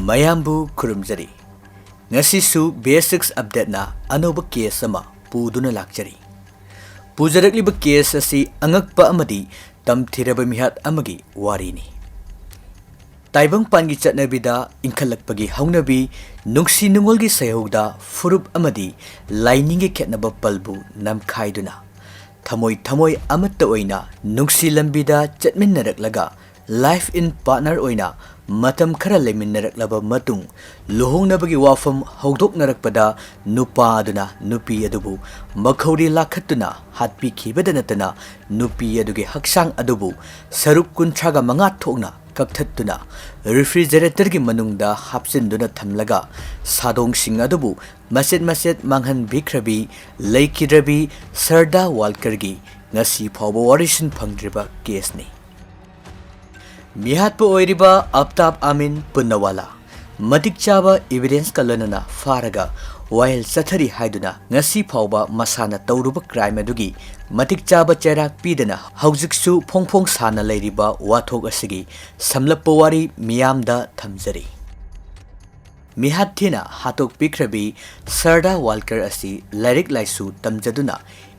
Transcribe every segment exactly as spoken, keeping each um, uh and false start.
ꯃꯌꯥꯝꯕꯨ ꯈꯨꯔꯨꯝꯖꯔꯤ꯫ ꯉꯁꯤꯁꯨ ꯕꯤ ꯑꯦꯁ ꯁꯤꯛꯁ ꯑꯞꯗꯦꯠꯅ ꯑꯅꯧꯕ ꯀꯦꯁ ꯑꯃ ꯄꯨꯗꯨꯅ ꯂꯥꯛꯆꯔꯤ꯫ ꯄꯨꯖꯔꯛꯂꯤꯕ ꯀꯦꯁ ꯑꯁꯤ ꯑꯉꯛꯄ ꯑꯃꯗꯤ ꯇꯝꯊꯤꯔꯕ ꯃꯤꯍꯥꯠ ꯑꯃꯒꯤ ꯋꯥꯔꯤꯅꯤ꯫ ꯇꯥꯏꯕꯪꯄꯥꯟꯒꯤ ꯆꯠꯅꯕꯤꯗ ꯏꯟꯈꯠꯂꯛꯄꯒꯤ ꯍꯧꯅꯕꯤ, ꯅꯨꯡꯁꯤ ꯅꯨꯡꯉꯣꯜꯒꯤ ꯁꯩꯍꯧꯗ ꯐꯨꯔꯨꯞ ꯑꯃꯗꯤ ꯂꯥꯏꯅꯤꯡꯒꯤ ꯈꯦꯠꯅꯕ ꯄꯜꯕꯨ ꯅꯝꯈꯥꯏꯗꯨꯅ, ꯊꯃꯣꯏ ꯊꯃꯣꯏ ꯑꯃꯠꯇ ꯑꯣꯏꯅ ꯅꯨꯡꯁꯤ ꯂꯝꯕꯤꯗ ꯆꯠꯃꯤꯟꯅꯔꯛꯂꯒ, ꯂꯥꯏꯐ ꯏꯟ ꯄꯥꯔꯠꯅꯔ ꯑꯣꯏꯅ ꯃꯇꯝ ꯈꯔ ꯂꯩꯃꯤꯟꯅꯔꯛꯂꯕ ꯃꯇꯨꯡ, ꯂꯨꯍꯣꯡꯅꯕꯒꯤ ꯋꯥꯐꯝ ꯍꯧꯗꯣꯛꯅꯔꯛꯄꯗ, ꯅꯨꯄꯥ ꯑꯗꯨꯅ ꯅꯨꯄꯤ ꯑꯗꯨꯕꯨ ꯃꯈꯧꯔꯤ ꯂꯥꯈꯠꯇꯨꯅ ꯍꯥꯠꯄꯤꯈꯤꯕꯗ ꯅꯠꯇꯅ, ꯅꯨꯄꯤ ꯑꯗꯨꯒꯤ ꯍꯛꯆꯥꯡ ꯑꯗꯨꯕꯨ ꯁꯔꯨꯛ ꯀꯨꯟꯊ꯭ꯔꯥꯒ ꯃꯉꯥ ꯊꯣꯛꯅ ꯀꯛꯊꯠꯇꯨꯅ ꯔꯤꯐ꯭ꯔꯤꯖꯔꯦꯇꯔꯒꯤ ꯃꯅꯨꯡꯗ ꯍꯥꯞꯆꯤꯟꯗꯨꯅ ꯊꯝꯂꯒ, ꯁꯥꯗꯣꯡꯁꯤꯡ ꯑꯗꯨꯕꯨ ꯃꯆꯦꯠ ꯃꯆꯦꯠ ꯃꯥꯡꯍꯟꯕꯤꯈ꯭ꯔꯕꯤ ꯂꯩꯈꯤꯗ꯭ꯔꯕꯤ ꯁꯔꯗꯥ ꯋꯥꯜꯀꯔꯒꯤ ꯉꯁꯤ ꯐꯥꯎꯕ ꯋꯥꯔꯤꯁꯤꯟ ꯐꯪꯗ꯭ꯔꯤꯕ ꯀꯦꯁꯅꯤ꯫ ꯃꯤꯍꯥꯠꯄ ꯑꯣꯏꯔꯤꯕ ꯑꯞꯇꯥꯕ ꯑꯃꯤꯟ ꯄꯨꯟꯅꯋꯥꯂꯥ ꯃꯇꯤꯛ ꯆꯥꯕ ꯏꯕꯤꯗꯦꯟꯁꯀ ꯂꯣꯏꯅꯅ ꯐꯥꯔꯒ ꯋꯥꯌꯦꯜ ꯆꯠꯊꯔꯤ ꯍꯥꯏꯗꯨꯅ ꯉꯁꯤ ꯐꯥꯎꯕ ꯃꯁꯥꯅ ꯇꯧꯔꯨꯕ ꯀ꯭ꯔꯥꯏꯝ ꯑꯗꯨꯒꯤ ꯃꯇꯤꯛ ꯆꯥꯕ ꯆꯩꯔꯥꯛ ꯄꯤꯗꯅ ꯍꯧꯖꯤꯛꯁꯨ ꯐꯣꯡ ꯐꯣꯡ ꯁꯥꯅ ꯂꯩꯔꯤꯕ ꯋꯥꯊꯣꯛ ꯑꯁꯤꯒꯤ ꯁꯝꯂꯞꯄ ꯋꯥꯔꯤ ꯃꯤꯌꯥꯝꯗ ꯊꯝꯖꯔꯤ꯫ ꯃꯤꯍꯥꯠ ꯊꯤꯅ ꯍꯥꯠꯇꯣꯛꯄꯤꯈ꯭ꯔꯕꯤ ꯁꯔꯗꯥ ꯋꯥꯜꯀꯔ ꯑꯁꯤ ꯂꯥꯏꯔꯤꯛ ꯂꯥꯏꯁꯨ ꯇꯝꯖꯗꯨꯅ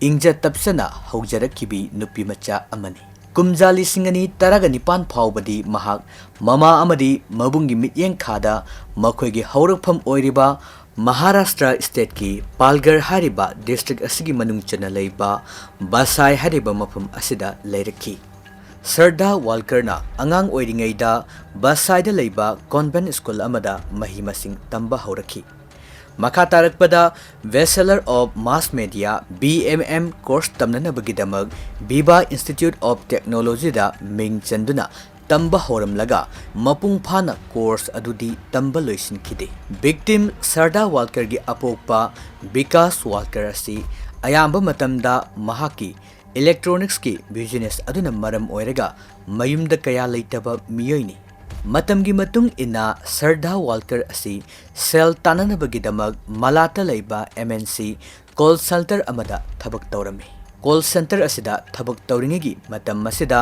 ꯏꯪꯖ ꯇꯞꯆꯅ ꯍꯧꯖꯔꯛꯈꯤꯕꯤ ꯅꯨꯄꯤ ꯃꯆꯥ ꯑꯃꯅꯤ꯫ ꯀꯨꯝꯖꯥ ꯂꯤꯁꯤꯡ ꯑꯅꯤ ꯇꯔꯥꯒ ꯅꯤꯄꯥꯟ ꯐꯥꯎꯕꯗꯤ ꯃꯍꯥꯛ ꯃꯃꯥ ꯑꯃꯗꯤ ꯃꯕꯨꯡꯒꯤ ꯃꯤꯠꯌꯦꯡ ꯈꯥꯗ ꯃꯈꯣꯏꯒꯤ ꯍꯧꯔꯛꯐꯝ ꯑꯣꯏꯔꯤꯕ ꯃꯍꯥꯔꯥꯁꯇ꯭ꯔ ꯁ꯭ꯇꯦꯠꯀꯤ ꯄꯥꯜꯒꯔ ꯍꯥꯏꯔꯤꯕ ꯗꯤꯁꯇ꯭ꯔꯤꯛ ꯑꯁꯤꯒꯤ ꯃꯅꯨꯡ ꯆꯟꯅ ꯂꯩꯕ ꯕꯁꯥꯏ ꯍꯥꯏꯔꯤꯕ ꯃꯐꯝ ꯑꯁꯤꯗ ꯂꯩꯔꯛꯈꯤ꯫ ꯁꯔꯗꯥ ꯋꯥꯜꯀꯔꯅ ꯑꯉꯥꯡ ꯑꯣꯏꯔꯤꯉꯩꯗ ꯕꯁꯥꯏꯗ ꯂꯩꯕ ꯀꯣꯟꯚꯦꯟꯠ ꯁ꯭ꯀꯨꯜ ꯑꯃꯗ ꯃꯍꯩ ꯃꯁꯤꯡ ꯇꯝꯕ ꯍꯧꯔꯛꯈꯤ꯫ ꯃꯈꯥ ꯇꯥꯔꯛꯄꯗ Bachelor of Mass Media, B M M, course ꯇꯝꯅꯅꯕꯒꯤꯗꯃꯛ ꯚꯤꯚꯥ Institute of Technologyꯗ ꯃꯤꯡ ꯆꯟꯗꯨꯅ ꯇꯝꯕ ꯍꯧꯔꯝꯂꯒ, ꯃꯄꯨꯡ ꯐꯥꯅ course ꯑꯗꯨꯗꯤ ꯇꯝꯕ ꯂꯣꯏꯁꯤꯟꯈꯤꯗꯦ꯫ Victim ꯁꯔꯗꯥ ꯋꯥꯜꯀꯔꯒꯤ ꯑꯄꯣꯛꯄ ꯕꯤꯀꯥꯁ ꯋꯥꯜꯀꯔ ꯑꯁꯤ ꯑꯌꯥꯝꯕ ꯃꯇꯝꯗ ꯃꯍꯥꯛꯀꯤ electronicsꯀꯤ business ꯑꯗꯨꯅ ꯃꯔꯝ ꯑꯣꯏꯔꯒ ꯃꯌꯨꯝꯗ ꯀꯌꯥ ꯂꯩꯇꯕ ꯃꯤꯑꯣꯏꯅꯤ꯫ ꯃꯇꯝꯒꯤ ꯃꯇꯨꯡ ꯏꯟꯅ ꯁꯔꯗꯥ ꯋꯥꯜꯀꯔ ꯑꯁꯤ ꯁꯦꯜ ꯇꯥꯟꯅꯅꯕꯒꯤꯗꯃꯛ ꯃꯂꯥꯠꯇ ꯂꯩꯕ M N C call center ꯑꯃꯗ ꯊꯕꯛ ꯇꯧꯔꯝꯃꯤ꯫ Call center ꯑꯁꯤꯗ ꯊꯕꯛ ꯇꯧꯔꯤꯉꯩꯒꯤ ꯃꯇꯝ ꯑꯁꯤꯗ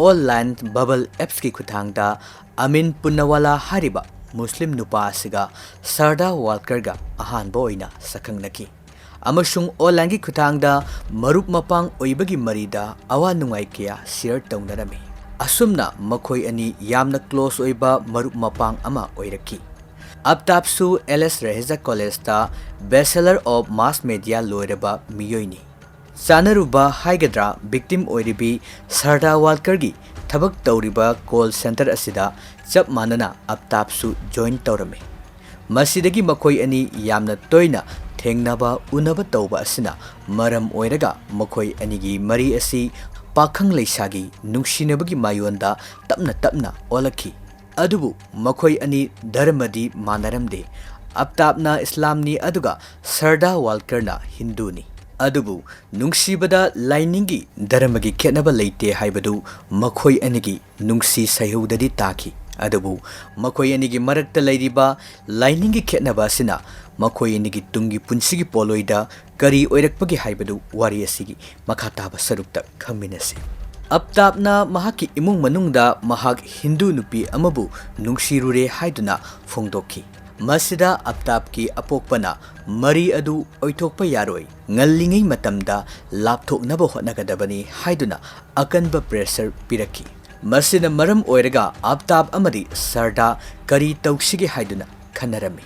online bubble appsꯀꯤ ꯈꯨꯠꯊꯥꯡꯗ ꯑꯃꯤꯟ ꯄꯨꯟꯅꯋꯥꯂꯥ ꯍꯥꯏꯔꯤꯕ ꯃꯨꯁꯂꯤꯝ ꯅꯨꯄꯥ ꯑꯁꯤꯒ ꯁꯔꯗꯥ ꯋꯥꯜꯀꯔꯒ ꯑꯍꯥꯟꯕ ꯑꯣꯏꯅ ꯁꯛꯈꯪꯅꯈꯤ ꯑꯃꯁꯨꯡ ꯑꯣꯟꯂꯥꯏꯟꯒꯤ ꯈꯨꯠꯊꯥꯡꯗ ꯃꯔꯨꯞ ꯃꯄꯥꯡ ꯑꯣꯏꯕꯒꯤ ꯃꯔꯤꯗ ꯑꯋꯥ ꯅꯨꯡꯉꯥꯏ ꯀꯌꯥ ꯁꯤꯌꯔ ꯇꯧꯅꯔꯝꯃꯤ꯫ ꯑꯁꯨꯝꯅ ꯃꯈꯣꯏ ꯑꯅꯤ ꯌꯥꯝꯅ ꯀ꯭ꯂꯣꯁ ꯑꯣꯏꯕ ꯃꯔꯨꯞ ꯃꯄꯥꯡ ꯑꯃ ꯑꯣꯏꯔꯛꯈꯤ꯫ ꯑꯞꯇꯥꯞꯁꯨ ꯑꯦꯜ ꯑꯦꯁ ꯔꯦꯍꯦꯖꯥ ꯀꯣꯂꯦꯖꯇ Bachelor of Mass Media ꯂꯣꯏꯔꯕ ꯃꯤꯑꯣꯏꯅꯤ꯫ ꯆꯥꯅꯔꯨꯕ ꯍꯥꯏꯒꯗ꯭ꯔꯥ, ꯚꯤꯛꯇꯤꯝ ꯑꯣꯏꯔꯤꯕꯤ ꯁꯔꯗꯥ ꯋꯥꯜꯀꯔꯒꯤ ꯊꯕꯛ ꯇꯧꯔꯤꯕ ꯀꯣꯜ ꯁꯦꯟꯇꯔ ꯑꯁꯤꯗ ꯆꯞ ꯃꯥꯟꯅꯅ ꯑꯞꯇꯥꯞꯁꯨ ꯖꯣꯏꯟ ꯇꯧꯔꯝꯃꯤ꯫ ꯃꯁꯤꯗꯒꯤ ꯃꯈꯣꯏ ꯑꯅꯤ ꯌꯥꯝꯅ ꯇꯣꯏꯅ ꯊꯦꯡꯅꯕ ꯎꯅꯕ ꯇꯧꯕ ꯑꯁꯤꯅ ꯃꯔꯝ ꯑꯣꯏꯔꯒ ꯃꯈꯣꯏ ꯑꯅꯤꯒꯤ ꯃꯔꯤ ꯑꯁꯤ ꯄꯥꯈꯪ ꯂꯩꯁꯥꯒꯤ ꯅꯨꯡꯁꯤꯅꯕꯒꯤ ꯃꯥꯌꯣꯟꯗ ꯇꯞꯅ ꯇꯞꯅ ꯑꯣꯜꯂꯛꯈꯤ꯫ ꯑꯗꯨꯕꯨ ꯃꯈꯣꯏ ꯑꯅꯤ ꯙꯔꯃꯗꯤ ꯃꯥꯟꯅꯔꯝꯗꯦ꯫ ꯑꯞꯇꯥꯞꯅ ꯏꯁꯂꯥꯝꯅꯤ ꯑꯗꯨꯒ ꯁꯔꯗꯥ ꯋꯥꯜꯀꯔꯅ ꯍꯤꯟꯗꯨꯅꯤ꯫ ꯑꯗꯨꯕꯨ ꯅꯨꯡꯁꯤꯕꯗ ꯂꯥꯏꯅꯤꯡꯒꯤ ꯙꯔꯃꯒꯤ ꯈꯦꯠꯅꯕ ꯂꯩꯇꯦ ꯍꯥꯏꯕꯗꯨ ꯃꯈꯣꯏ ꯑꯅꯤꯒꯤ ꯅꯨꯡꯁꯤ ꯁꯩꯍꯧꯗꯗꯤ ꯇꯥꯈꯤ꯫ ꯑꯗꯨꯕꯨ ꯃꯈꯣꯏ ꯑꯅꯤꯒꯤ ꯃꯔꯛꯇ ꯂꯩꯔꯤꯕ ꯂꯥꯏꯅꯤꯡꯒꯤ ꯈꯦꯠꯅꯕ ꯑꯁꯤꯅ ꯃꯈꯣꯏ ꯑꯅꯤꯒꯤ ꯇꯨꯡꯒꯤ ꯄꯨꯟꯁꯤꯒꯤ ꯄꯣꯠꯂꯣꯏꯗ ꯀꯔꯤ ꯑꯣꯏꯔꯛꯄꯒꯦ ꯍꯥꯏꯕꯗꯨ ꯋꯥꯔꯤ ꯑꯁꯤꯒꯤ ꯃꯈꯥ ꯇꯥꯕ ꯁꯔꯨꯛꯇ ꯈꯪꯃꯤꯟꯅꯁꯤ꯫ ꯑꯞꯇꯥꯞꯅ ꯃꯍꯥꯛꯀꯤ ꯏꯃꯨꯡ ꯃꯅꯨꯡꯗ ꯃꯍꯥꯛ ꯍꯤꯟꯗꯨ ꯅꯨꯄꯤ ꯑꯃꯕꯨ ꯅꯨꯡꯁꯤꯔꯨꯔꯦ ꯍꯥꯏꯗꯨꯅ ꯐꯣꯡꯗꯣꯛꯈꯤ꯫ ꯃꯁꯤꯗ ꯑꯞꯇꯥꯞꯀꯤ ꯑꯄꯣꯛꯄꯅ ꯃꯔꯤ ꯑꯗꯨ ꯑꯣꯏꯊꯣꯛꯄ ꯌꯥꯔꯣꯏ, ꯉꯜꯂꯤꯉꯩ ꯃꯇꯝꯗ ꯂꯥꯞꯊꯣꯛꯅꯕ ꯍꯣꯠꯅꯒꯗꯕꯅꯤ ꯍꯥꯏꯗꯨꯅ ꯑꯀꯟꯕ ꯄ꯭ꯔꯦꯁꯔ ꯄꯤꯔꯛꯈꯤ꯫ ꯃꯁꯤꯅ ꯃꯔꯝ ꯑꯣꯏꯔꯒ ꯑꯞꯇꯥꯞ ꯑꯃꯗꯤ ꯁꯔꯗꯥ ꯀꯔꯤ ꯇꯧꯁꯤꯒꯦ ꯍꯥꯏꯗꯨꯅ ꯈꯟꯅꯔꯝꯃꯤ꯫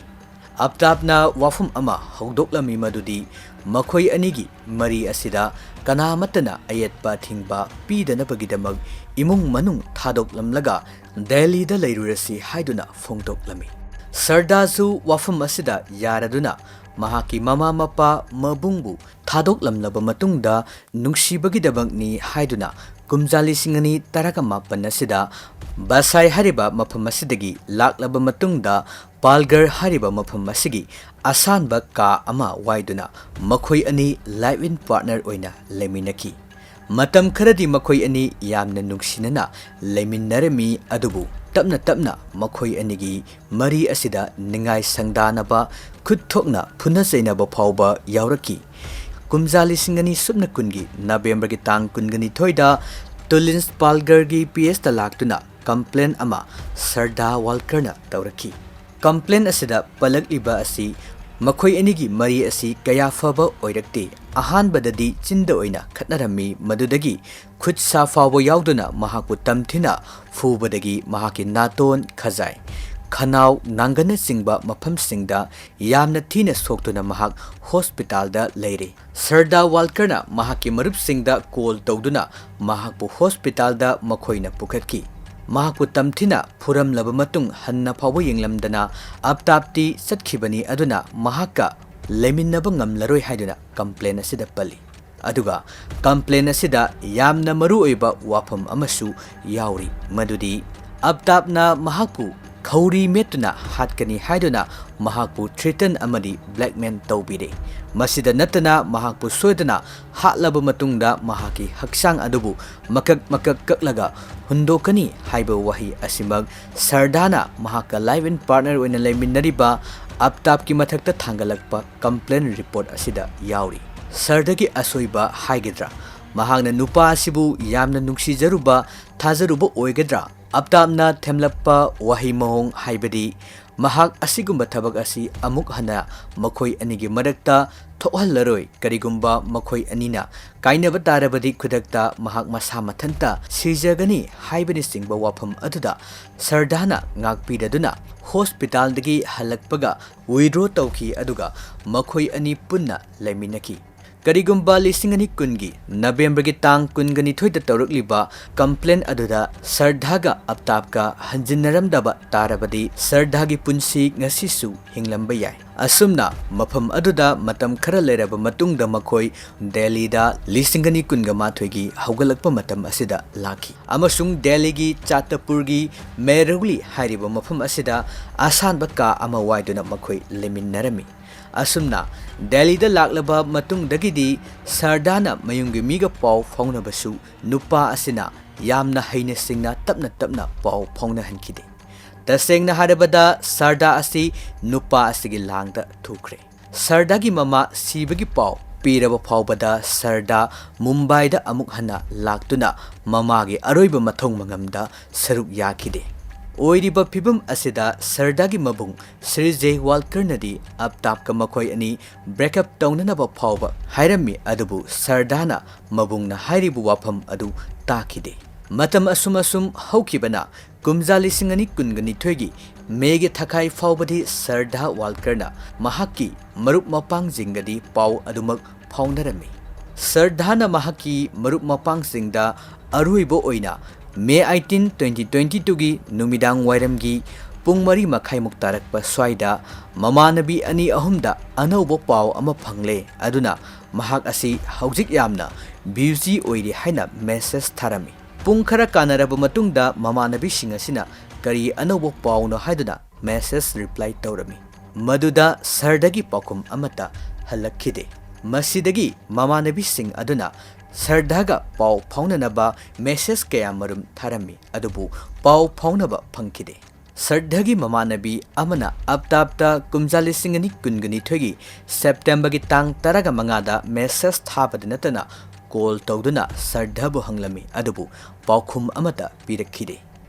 ꯑꯞꯇꯥꯞꯅ ꯋꯥꯐꯝ ꯑꯃ ꯍꯧꯗꯣꯛꯂꯝꯃꯤ, ꯃꯗꯨꯗꯤ ꯃꯈꯣꯏ ꯑꯅꯤꯒꯤ ꯃꯔꯤ ꯑꯁꯤꯗ ꯀꯅꯥꯃꯠꯇꯅ ꯑꯌꯦꯠꯄ ꯑꯊꯤꯡꯕ ꯄꯤꯗꯅꯕꯒꯤꯗꯃꯛ ꯏꯃꯨꯡ ꯃꯅꯨꯡ ꯊꯥꯗꯣꯛꯂꯝꯂꯒ ꯗꯦꯜꯂꯤꯗ ꯂꯩꯔꯨꯔꯁꯤ ꯍꯥꯏꯗꯨꯅ ꯐꯣꯡꯗꯣꯛꯂꯝꯃꯤ꯫ ꯁꯔꯗꯥꯁꯨ ꯋꯥꯐꯝ ꯑꯁꯤꯗ ꯌꯥꯔꯗꯨꯅ ꯃꯍꯥꯛꯀꯤ ꯃꯃꯥ ꯃꯄꯥ ꯃꯕꯨꯡꯕꯨ ꯊꯥꯗꯣꯛꯂꯝꯂꯕ ꯃꯇꯨꯡꯗ ꯅꯨꯡꯁꯤꯕꯒꯤꯗꯃꯛꯅꯤ ꯍꯥꯏꯗꯨꯅ ꯀꯨꯝꯖꯥ ꯂꯤꯁꯤꯡ ꯑꯅꯤ ꯇꯔꯥꯒ ꯃꯥꯄꯟ ꯑꯁꯤꯗ ꯕꯁꯥꯏ ꯍꯥꯏꯔꯤꯕ ꯃꯐꯝ ꯑꯁꯤꯗꯒꯤ ꯂꯥꯛꯂꯕ ꯃꯇꯨꯡꯗ ꯄꯥꯜꯒꯔ ꯍꯥꯏꯔꯤꯕ ꯃꯐꯝ ꯑꯁꯤꯒꯤ ꯑꯁꯥꯟꯕ ꯀꯥ ꯑꯃ ꯋꯥꯏꯗꯨꯅ ꯃꯈꯣꯏ ꯑꯅꯤ ꯂꯥꯏꯐ ꯏꯟ ꯄꯥꯔꯠꯅꯔ ꯑꯣꯏꯅ ꯂꯩꯃꯤꯟꯅꯈꯤ꯫ ꯃꯇꯝ ꯈꯔꯗꯤ ꯃꯈꯣꯏ ꯑꯅꯤ ꯌꯥꯝꯅ ꯅꯨꯡꯁꯤꯅꯅ ꯂꯩꯃꯤꯟꯅꯔꯝꯃꯤ, ꯑꯗꯨꯕꯨ ꯇꯞꯅ ꯇꯞꯅ ꯃꯈꯣꯏ ꯑꯅꯤꯒꯤ ꯃꯔꯤ ꯑꯁꯤꯗ ꯅꯤꯡꯉꯥꯏ ꯁꯪꯗꯥꯅꯕ, ꯈꯨꯠ ꯊꯣꯛꯅ ꯐꯨꯅ ꯆꯩꯅꯕ ꯐꯥꯎꯕ ꯌꯥꯎꯔꯛꯈꯤ꯫ ꯀꯨꯝꯖꯥ ꯂꯤꯁꯤꯡ ꯑꯅꯤ ꯁꯨꯞꯅ ꯀꯨꯟꯒꯤ ꯅꯕꯦꯝꯕꯔꯒꯤ ꯇꯥꯡ ꯀꯨꯟꯒ ꯅꯤꯊꯣꯏꯗ ꯇꯨꯂꯤꯟꯁ ꯄꯥꯜꯒꯔꯒꯤ ꯄꯤ ꯑꯦꯁꯇ ꯂꯥꯛꯇꯨꯅ ꯀꯝꯄ꯭ꯂꯦꯟ ꯑꯃ ꯁꯔꯗꯥ ꯋꯥꯜꯀꯔꯅ ꯇꯧꯔꯛꯈꯤ꯫ ꯀꯝꯄ꯭ꯂꯦꯟ ꯑꯁꯤꯗ ꯄꯜꯂꯛꯂꯤꯕ ꯑꯁꯤ ꯃꯈꯣꯏ ꯑꯅꯤꯒꯤ ꯃꯔꯤ ꯑꯁꯤ ꯀꯌꯥ ꯐꯕ ꯑꯣꯏꯔꯛꯇꯦ꯫ ꯑꯍꯥꯟꯕꯗꯗꯤ ꯆꯤꯟꯗ ꯑꯣꯏꯅ ꯈꯠꯅꯔꯝꯃꯤ, ꯃꯗꯨꯗꯒꯤ ꯈꯨꯠ ꯁꯥ ꯐꯥꯎꯕ ꯌꯥꯎꯗꯨꯅ ꯃꯍꯥꯛꯄꯨ ꯇꯝꯊꯤꯅ ꯐꯨꯕꯗꯒꯤ ꯃꯍꯥꯛꯀꯤ ꯅꯥꯇꯣꯟ, ꯈꯖꯥꯏ, ꯈꯅꯥꯎ, ꯅꯥꯡꯒꯟꯅꯆꯤꯡꯕ ꯃꯐꯝꯁꯤꯡꯗ ꯌꯥꯝꯅ ꯊꯤꯅ ꯁꯣꯛꯇꯨꯅ ꯃꯍꯥꯛ ꯍꯣꯁꯄꯤꯇꯥꯜꯗ ꯂꯩꯔꯦ꯫ ꯁꯔꯗꯥ ꯋꯥꯜꯀꯔꯅ ꯃꯍꯥꯛꯀꯤ ꯃꯔꯨꯞꯁꯤꯡꯗ ꯀꯣꯜ ꯇꯧꯗꯨꯅ ꯃꯍꯥꯛꯄꯨ ꯍꯣꯁꯄꯤꯇꯥꯜꯗ ꯃꯈꯣꯏꯅ ꯄꯨꯈꯠꯈꯤ꯫ ꯃꯍꯥꯛꯄꯨ ꯇꯝꯊꯤꯅ ꯐꯨꯔꯝꯂꯕ ꯃꯇꯨꯡ ꯍꯟꯅ ꯐꯥꯎꯕ ꯌꯦꯡꯂꯝꯗꯅ ꯑꯞꯇꯥꯞꯇꯤ ꯆꯠꯈꯤꯕꯅꯤ, ꯑꯗꯨꯅ ꯃꯍꯥꯛꯀ ꯂꯩꯃꯤꯟꯅꯕ ꯉꯝꯂꯔꯣꯏ ꯍꯥꯏꯗꯨꯅ ꯀꯝꯄ꯭ꯂꯦꯟ ꯑꯁꯤꯗ ꯄꯜꯂꯤ꯫ ꯑꯗꯨꯒ ꯀꯝꯄ꯭ꯂꯦꯟ ꯑꯁꯤꯗ ꯌꯥꯝꯅ ꯃꯔꯨꯑꯣꯏꯕ ꯋꯥꯐꯝ ꯑꯃꯁꯨ ꯌꯥꯎꯔꯤ, ꯃꯗꯨꯗꯤ ꯑꯞꯇꯥꯞꯅ ꯃꯍꯥꯛꯄꯨ ꯈꯧꯔꯤ ꯃꯦꯠꯇꯨꯅ ꯍꯥꯠꯀꯅꯤ ꯍꯥꯏꯗꯨꯅ ꯃꯍꯥꯛꯄꯨ ꯊ꯭ꯔꯦꯇꯟ ꯑꯃꯗꯤ ꯕ꯭ꯂꯦꯛꯃꯦꯟ ꯇꯧꯕꯤꯔꯦ꯫ ꯃꯁꯤꯗ ꯅꯠꯇꯅ ꯃꯍꯥꯛꯄꯨ ꯁꯣꯏꯗꯅ ꯍꯥꯠꯂꯕ ꯃꯇꯨꯡꯗ ꯃꯍꯥꯛꯀꯤ ꯍꯛꯆꯥꯡ ꯑꯗꯨꯕꯨ ꯃꯀꯛ ꯃꯀꯛ ꯀꯛꯂꯒ ꯍꯨꯟꯗꯣꯛꯀꯅꯤ ꯍꯥꯏꯕ ꯋꯥꯍꯩ ꯑꯁꯤꯃꯛ ꯁꯔꯗꯥꯅ ꯃꯍꯥꯛꯀ ꯂꯥꯏꯐ ꯏꯟ ꯄꯥꯔꯠꯅꯔ ꯑꯣꯏꯅ ꯂꯩꯃꯤꯟꯅꯔꯤꯕ ꯑꯞꯇꯥꯞꯀꯤ ꯃꯊꯛꯇ ꯊꯥꯡꯒꯠꯂꯛꯄ ꯀꯝꯄ꯭ꯂꯦꯟ ꯔꯤꯄꯣꯔꯠ ꯑꯁꯤꯗ ꯌꯥꯎꯔꯤ꯫ ꯁꯔꯗꯒꯤ ꯑꯁꯣꯏꯕ ꯍꯥꯏꯒꯗ꯭ꯔꯥ? ꯃꯍꯥꯛꯅ ꯅꯨꯄꯥ ꯑꯁꯤꯕꯨ ꯌꯥꯝꯅ ꯅꯨꯡꯁꯤꯖꯔꯨꯕ, ꯊꯥꯖꯔꯨꯕ ꯑꯣꯏꯒꯗ꯭ꯔꯥ? ꯑꯞꯇꯥꯞꯅ ꯊꯦꯝꯂꯛꯄ ꯋꯥꯍꯩ ꯃꯑꯣꯡ, ꯍꯥꯏꯕꯗꯤ ꯃꯍꯥꯛ ꯑꯁꯤꯒꯨꯝꯕ ꯊꯕꯛ ꯑꯁꯤ ꯑꯃꯨꯛ ꯍꯟꯅ ꯃꯈꯣꯏ ꯑꯅꯤꯒꯤ ꯃꯔꯛꯇ ꯊꯣꯛꯍꯜꯂꯔꯣꯏ, ꯀꯔꯤꯒꯨꯝꯕ ꯃꯈꯣꯏ ꯑꯅꯤꯅ ꯀꯥꯏꯅꯕ ꯇꯥꯔꯕꯗꯤ ꯈꯨꯗꯛꯇ ꯃꯍꯥꯛ ꯃꯁꯥ ꯃꯊꯟꯇ ꯁꯤꯖꯒꯅꯤ ꯍꯥꯏꯕꯅꯆꯤꯡꯕ ꯋꯥꯐꯝ ꯑꯗꯨꯗ ꯁꯔꯗꯥꯅ ꯉꯥꯛꯄꯤꯔꯗꯨꯅ ꯍꯣꯁꯄꯤꯇꯥꯜꯗꯒꯤ ꯍꯜꯂꯛꯄꯒ ꯋꯤꯗ꯭ꯔꯣ ꯇꯧꯈꯤ, ꯑꯗꯨꯒ ꯃꯈꯣꯏ ꯑꯅꯤ ꯄꯨꯟꯅ ꯂꯩꯃꯤꯟꯅꯈꯤ꯫ ꯀꯔꯤꯒꯨꯝꯕ ꯂꯤꯁꯤꯡ ꯑꯅꯤ ꯀꯨꯟꯒꯤ ꯅꯕꯦꯝꯕꯔꯒꯤ ꯇꯥꯡ ꯀꯨꯟꯒ ꯅꯤꯊꯣꯏꯗ ꯇꯧꯔꯛꯂꯤꯕ ꯀꯝꯄ꯭ꯂꯦꯟ ꯑꯗꯨꯗ ꯁꯔꯗꯥꯒ ꯑꯞꯇꯥꯞꯀ ꯍꯟꯖꯤꯟꯅꯔꯝꯗꯕ ꯇꯥꯔꯕꯗꯤ ꯁꯔꯗꯥꯒꯤ ꯄꯨꯟꯁꯤ ꯉꯁꯤꯁꯨ ꯍꯤꯡꯂꯝꯕ ꯌꯥꯏ꯫ ꯑꯁꯨꯝꯅ ꯃꯐꯝ ꯑꯗꯨꯗ ꯃꯇꯝ ꯈꯔ ꯂꯩꯔꯕ ꯃꯇꯨꯡꯗ ꯃꯈꯣꯏ ꯗꯦꯜꯂꯤꯗ ꯂꯤꯁꯤꯡ ꯑꯅꯤ ꯀꯨꯟꯒ ꯃꯥꯊꯣꯏꯒꯤ ꯍꯧꯒꯠꯂꯛꯄ ꯃꯇꯝ ꯑꯁꯤꯗ ꯂꯥꯛꯈꯤ, ꯑꯃꯁꯨꯡ ꯗꯦꯜꯂꯤꯒꯤ ꯆꯥꯇꯄꯨꯔꯒꯤ ꯃꯦꯔꯧꯂꯤ ꯍꯥꯏꯔꯤꯕ ꯃꯐꯝ ꯑꯁꯤꯗ ꯑꯁꯥꯟꯕ ꯀꯥ ꯑꯃ ꯋꯥꯏꯗꯨꯅ ꯃꯈꯣꯏ ꯂꯩꯃꯤꯟꯅꯔꯝꯃꯤ꯫ ꯑꯁꯨꯝꯅ ꯗꯦꯜꯂꯤꯗ ꯂꯥꯛꯂꯕ ꯃꯇꯨꯡꯗꯒꯤꯗꯤ ꯁꯔꯗꯥꯅ ꯃꯌꯨꯝꯒꯤ ꯃꯤꯒ ꯄꯥꯎ ꯐꯥꯎꯅꯕꯁꯨ ꯅꯨꯄꯥ ꯑꯁꯤꯅ ꯌꯥꯝꯅ ꯍꯩꯅ ꯁꯤꯡꯅ ꯇꯞꯅ ꯇꯞꯅ ꯄꯥꯎ ꯐꯥꯎꯅꯍꯟꯈꯤꯗꯦ꯫ ꯇꯁꯦꯡꯅ ꯍꯥꯏꯔꯕꯗ ꯁꯔꯗꯥ ꯑꯁꯤ ꯅꯨꯄꯥ ꯑꯁꯤꯒꯤ ꯂꯥꯡꯗ ꯊꯨꯈ꯭ꯔꯦ꯫ ꯁꯔꯗꯥꯒꯤ ꯃꯃꯥ ꯁꯤꯕꯒꯤ ꯄꯥꯎ ꯄꯤꯔꯕ ꯐꯥꯎꯕꯗ ꯁꯔꯗꯥ ꯃꯨꯝꯕꯥꯏꯗ ꯑꯃꯨꯛ ꯍꯟꯅ ꯂꯥꯛꯇꯨꯅ ꯃꯃꯥꯒꯤ ꯑꯔꯣꯏꯕ ꯃꯊꯧ ꯃꯉꯝꯗ ꯁꯔꯨꯛ ꯌꯥꯈꯤꯗꯦ꯫ ꯑꯣꯏꯔꯤꯕ ꯐꯤꯚꯝ ꯑꯁꯤꯗ ꯁꯔꯗꯥꯒꯤ ꯃꯕꯨꯡ ꯁ꯭ꯔꯤ ꯖꯦ ꯋꯥꯜꯀꯔꯅꯗꯤ ꯑꯞꯇꯥꯞꯀ ꯃꯈꯣꯏ ꯑꯅꯤ ꯕ꯭ꯔꯦꯛꯑꯞ ꯇꯧꯅꯅꯕ ꯐꯥꯎꯕ ꯍꯥꯏꯔꯝꯃꯤ, ꯑꯗꯨꯕꯨ ꯁꯔꯗꯥꯅ ꯃꯕꯨꯡꯅ ꯍꯥꯏꯔꯤꯕ ꯋꯥꯐꯝ ꯑꯗꯨ ꯇꯥꯈꯤꯗꯦ꯫ ꯃꯇꯝ ꯑꯁꯨꯝ ꯑꯁꯨꯝ ꯍꯧꯈꯤꯕꯅ ꯀꯨꯝꯖꯥ ꯂꯤꯁꯤꯡ ꯑꯅꯤ ꯀꯨꯟꯒ ꯅꯤꯊꯣꯏꯒꯤ ꯃꯦꯒꯤ ꯊꯥꯈꯥꯏ ꯐꯥꯎꯕꯗꯤ ꯁꯔꯗꯥ ꯋꯥꯜꯀꯔꯅ ꯃꯍꯥꯛꯀꯤ ꯃꯔꯨꯞ ꯃꯄꯥꯡꯁꯤꯡꯒꯗꯤ ꯄꯥꯎ ꯑꯗꯨꯃꯛ ꯐꯥꯎꯅꯔꯝꯃꯤ꯫ ꯁꯔꯗꯥꯅ ꯃꯍꯥꯛꯀꯤ ꯃꯔꯨꯞ ꯃꯄꯥꯡꯁꯤꯡꯗ ꯑꯔꯣꯏꯕ ꯑꯣꯏꯅ ꯃꯦ ꯑꯩꯠꯇꯤꯟ, ꯇ꯭ꯋꯦꯟꯇꯤ ꯇ꯭ꯋꯦꯟꯇꯤ ꯇꯨꯒꯤ ꯅꯨꯃꯤꯗꯥꯡ ꯋꯥꯏꯔꯝꯒꯤ ꯄꯨꯡ ꯃꯔꯤ ꯃꯈꯥꯏꯃꯨꯛ ꯇꯥꯔꯛꯄ ꯁ꯭ꯋꯥꯏꯗ ꯃꯃꯥꯟꯅꯕꯤ ꯑꯅꯤ ꯑꯍꯨꯝꯗ ꯑꯅꯧꯕ ꯄꯥꯎ ꯑꯃ ꯐꯪꯂꯦ, ꯑꯗꯨꯅ ꯃꯍꯥꯛ ꯑꯁꯤ ꯍꯧꯖꯤꯛ ꯌꯥꯝꯅ ꯕ꯭ꯌꯨꯖꯤ ꯑꯣꯏꯔꯤ ꯍꯥꯏꯅ ꯃꯦꯁꯦꯖ ꯊꯥꯔꯝꯃꯤ꯫ ꯄꯨꯡ ꯈꯔ ꯀꯥꯟꯅꯔꯕ ꯃꯇꯨꯡꯗ ꯃꯃꯥꯟꯅꯕꯤꯁꯤꯡ ꯑꯁꯤꯅ ꯀꯔꯤ ꯑꯅꯧꯕ ꯄꯥꯎꯅꯣ ꯍꯥꯏꯗꯨꯅ ꯃꯦꯁꯦꯖ ꯔꯤꯄ꯭ꯂꯥꯏ ꯇꯧꯔꯝꯃꯤ꯫ ꯃꯗꯨꯗ ꯁꯔꯗꯒꯤ ꯄꯥꯎꯈꯨꯝ ꯑꯃꯠꯇ ꯍꯜꯂꯛꯈꯤꯗꯦ꯫ ꯃꯁꯤꯗꯒꯤ ꯃꯃꯥꯟꯅꯕꯤꯁꯤꯡ ꯑꯗꯨꯅ ꯁꯔꯗꯒ ꯄꯥꯎ ꯐꯥꯎꯅꯅꯕ ꯃꯦꯁꯦꯖ ꯀꯌꯥꯃꯔꯨꯝ ꯊꯥꯔꯝꯃꯤ, ꯑꯗꯨꯕꯨ ꯄꯥꯎ ꯐꯥꯎꯅꯕ ꯐꯪꯈꯤꯗꯦ꯫ ꯁꯔꯗꯒꯤ ꯃꯃꯥꯟꯅꯕꯤ ꯑꯃꯅ ꯑꯞꯇꯥꯞꯇ ꯀꯨꯝꯖꯥ ꯂꯤꯁꯤꯡ ꯑꯅꯤ ꯀꯨꯟꯒ ꯅꯤꯊꯣꯏꯒꯤ ꯁꯦꯞꯇꯦꯝꯕꯔꯒꯤ ꯇꯥꯡ ꯇꯔꯥꯒ ꯃꯉꯥꯗ ꯃꯦꯁꯦꯖ ꯊꯥꯕꯗ ꯅꯠꯇꯅ ꯀꯣꯜ ꯇꯧꯗꯨꯅ ꯁꯔꯗꯕꯨ ꯍꯪꯂꯝꯃꯤ, ꯑꯗꯨꯕꯨ ꯄꯥꯎꯈꯨꯝ ꯑꯃꯠꯇ ꯄꯤꯔꯛꯈꯤꯗꯦ꯫